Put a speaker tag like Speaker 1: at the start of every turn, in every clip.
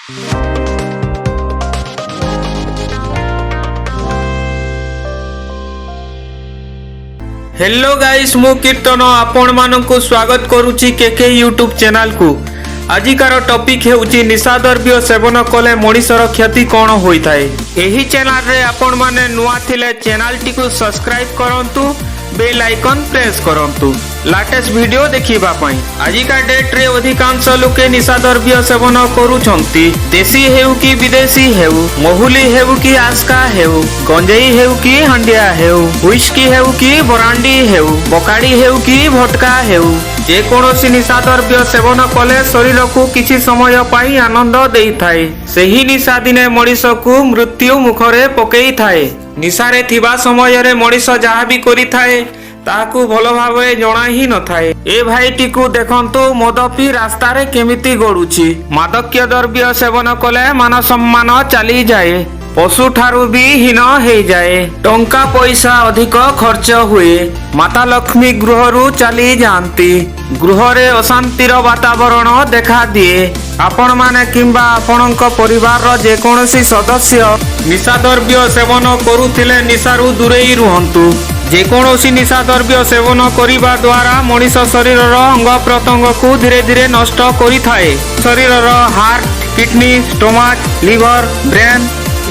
Speaker 1: Hello guys, ମୁଁ କୀର୍ତ୍ତନ ଆପଣମାନଙ୍କୁ ସ୍ୱାଗତ କରୁଛି କେକେ ୟୁଟ୍ୟୁବ୍ ଚ୍ୟାନେଲକୁ। ଆଜିକାର ଟପିକ୍ ହେଉଛି, ନିଶାଦ୍ରବ୍ୟ ସେବନ କଲେ ମଣିଷର କ୍ଷତି କ'ଣ ହୋଇଥାଏ। ଏହି ଚ୍ୟାନେଲରେ ଆପଣମାନେ ନୂଆ ଥିଲେ ଚ୍ୟାନେଲଟିକୁ ସବସ୍କ୍ରାଇବ୍ କରନ୍ତୁ, ବେଲ୍ ଆଇକନ୍ ପ୍ରେସ୍ କରନ୍ତୁ ଲାଟେଷ୍ଟ ଭିଡିଓ ଦେଖିବା ପାଇଁ। ଆଜିକା ଡେଟ୍ରେ ଅଧିକାଂଶ ଲୋକେ ନିଶାଦ୍ରବ୍ୟ ସେବନ କରୁଛନ୍ତି। ଦେଶୀ ହେଉ କି ବିଦେଶୀ ହେଉ, ମହୁଲି ହେଉ କି ଆସ୍କା ହେଉ, ଗଞ୍ଜେଇ ହେଉ କି ହାଣ୍ଡିଆ ହେଉ, ହୁଇସ୍କି ହେଉ କି ବ୍ରାଣ୍ଡି ହେଉ, ବକାଡି ହେଉ କି ଭୋଡକା ହେଉ, ଯେକୌଣସି ନିଶାଦ୍ରବ୍ୟ ସେବନ କଲେ ଶରୀରକୁ କିଛି ସମୟ ପାଇଁ ଆନନ୍ଦ ଦେଇଥାଏ। ସେହି ନିଶା ଦିନେ ମଣିଷକୁ ମୃତ୍ୟୁ ମୁଖରେ ପକେଇଥାଏ। ନିଶାରେ ଥିବା ସମୟରେ ମଣିଷ ଯାହା ବି କରିଥାଏ, ତାହାକୁ ଭଲ ଭାବରେ ଜଣା ହିଁ ନଥାଏ। ଏ ଭାଇଟିକୁ ଦେଖନ୍ତୁ, ମଦ ପିଇ ରାସ୍ତାରେ କେମିତି ଗଡୁଛି। ମାଦକ ଦ୍ରବ୍ୟ ସେବନ କଲେ ମାନ ସମ୍ମାନ ଚାଲିଯାଏ, ପଶୁଠାରୁ ବି ହୀନ ହେଇଯାଏ, ଟଙ୍କା ପଇସା ଅଧିକ ଖର୍ଚ୍ଚ ହୁଏ, ମାତା ଲକ୍ଷ୍ମୀ ଗୃହରୁ ଚାଲି ଯାଆନ୍ତି, ଗୃହରେ ଅଶାନ୍ତିର ବାତାବରଣ ଦେଖାଦିଏ। ଆପଣମାନେ କିମ୍ବା ଆପଣଙ୍କ ପରିବାରର ଯେକୌଣସି ସଦସ୍ୟ ନିଶାଦ୍ରବ୍ୟ ସେବନ କରୁଥିଲେ ନିଶାରୁ ଦୂରେଇ ରୁହନ୍ତୁ। ଯେକୌଣସି ନିଶାଦ୍ରବ୍ୟ ସେବନ କରିବା ଦ୍ୱାରା ମଣିଷ ଶରୀରର ଅଙ୍ଗ ପ୍ରତ୍ୟଙ୍ଗକୁ ଧୀରେ ଧୀରେ ନଷ୍ଟ କରିଥାଏ। ଶରୀରର heart, kidney, stomach, liver, brain,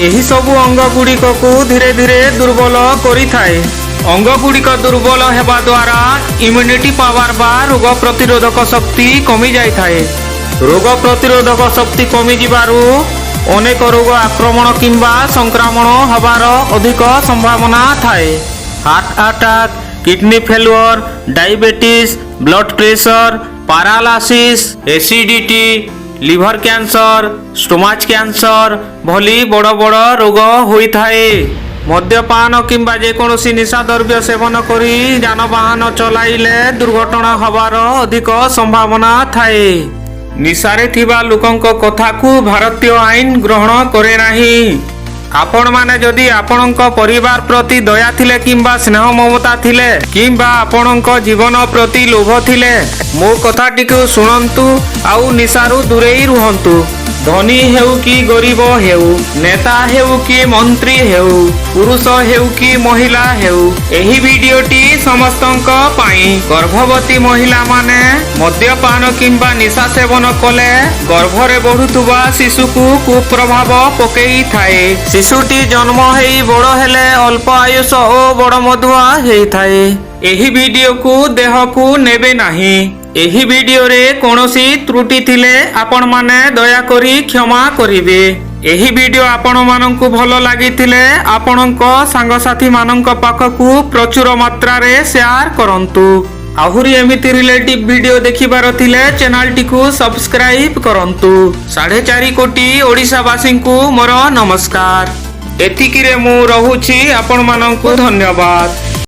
Speaker 1: ଏହିସବୁ ଅଙ୍ଗ ଗୁଡ଼ିକକୁ ଧୀରେ ଧୀରେ ଦୁର୍ବଳ କରିଥାଏ। ଅଙ୍ଗ ଗୁଡ଼ିକ ଦୁର୍ବଳ ହେବା ଦ୍ୱାରା ଇମ୍ୟୁନିଟି ପାୱାର ବା ରୋଗ ପ୍ରତିରୋଧକ ଶକ୍ତି କମି ଯାଇଥାଏ। ରୋଗ ପ୍ରତିରୋଧକ ଶକ୍ତି କମିଯିବାରୁ ଅନେକ ରୋଗ ଆକ୍ରମଣ କିମ୍ବା ସଂକ୍ରମଣ ହେବାର ଅଧିକ ସମ୍ଭାବନା ଥାଏ। Heart attack, kidney failure, diabetes, blood pressure, paralysis, acidity, liver cancer, stomach cancer ଭଳି ବଡ଼ ବଡ଼ ରୋଗ ହୋଇଥାଏ। ମଦ୍ୟପାନ କିମ୍ବା ଯେକୌଣସି ନିଶାଦ୍ରବ୍ୟ ସେବନ କରି ଯାନବାହନ ଚଲାଇଲେ ଦୁର୍ଘଟଣା ହେବାର ଅଧିକ ସମ୍ଭାବନା ଥାଏ। ନିଶାରେ ଥିବା ଲୋକଙ୍କ କଥାକୁ ଭାରତୀୟ ଆଇନ ଗ୍ରହଣ କରେ ନାହିଁ। ଆପଣମାନେ ଯଦି ଆପଣଙ୍କ ପରିବାର ପ୍ରତି ଦୟା ଥିଲେ କିମ୍ବା ସ୍ନେହ ମମତା ଥିଲେ କିମ୍ବା ଆପଣଙ୍କ ଜୀବନ ପ୍ରତି ଲୋଭ ଥିଲେ, ମୋ କଥାଟିକୁ ଶୁଣନ୍ତୁ ଆଉ ନିଶାରୁ ଦୂରେଇ ରୁହନ୍ତୁ। ଧନୀ ହେଉ କି ଗରିବ ହେଉ, ନେତା ହେଉ କି ମନ୍ତ୍ରୀ ହେଉ, ପୁରୁଷ ହେଉ କି ମହିଳା ହେଉ, ଏହି ଭିଡିଓଟି ସମସ୍ତଙ୍କ ପାଇଁ। ଗର୍ଭବତୀ ମହିଳାମାନେ ମଦ୍ୟପାନ କିମ୍ବା ନିଶା ସେବନ କଲେ ଗର୍ଭରେ ବଢୁଥିବା ଶିଶୁକୁ କୁପ୍ରଭାବ ପକେଇଥାଏ। ଶିଶୁଟି ଜନ୍ମ ହେଇ ବଡ଼ ହେଲେ ଅଳ୍ପ ଆୟୁଷ ଓ ବଡ଼ ମଦୁଆ ହେଇଥାଏ। ଏହି ଭିଡିଓକୁ ଦେହକୁ ନେବେ ନାହିଁ। ଏହି ଭିଡିଓରେ କୌଣସି ତ୍ରୁଟି ଥିଲେ ଆପଣମାନେ ଦୟାକରି କ୍ଷମା କରିବେ। ଏହି ଭିଡିଓ ଆପଣମାନଙ୍କୁ ଭଲ ଲାଗିଥିଲେ ଆପଣଙ୍କ ସାଙ୍ଗସାଥିମାନଙ୍କ ପାଖକୁ ପ୍ରଚୁର ମାତ୍ରାରେ ସେୟାର କରନ୍ତୁ। ଆହୁରି ଏମିତି ରିଲେଟିଭ ଭିଡିଓ ଦେଖିବାର ଥିଲେ ଚ୍ୟାନେଲଟିକୁ ସବସ୍କ୍ରାଇବ କରନ୍ତୁ। 4.5 କୋଟି ଓଡ଼ିଶାବାସୀଙ୍କୁ ମୋର ନମସ୍କାର। ଏତିକିରେ ମୁଁ ରହୁଛି। ଆପଣମାନଙ୍କୁ ଧନ୍ୟବାଦ।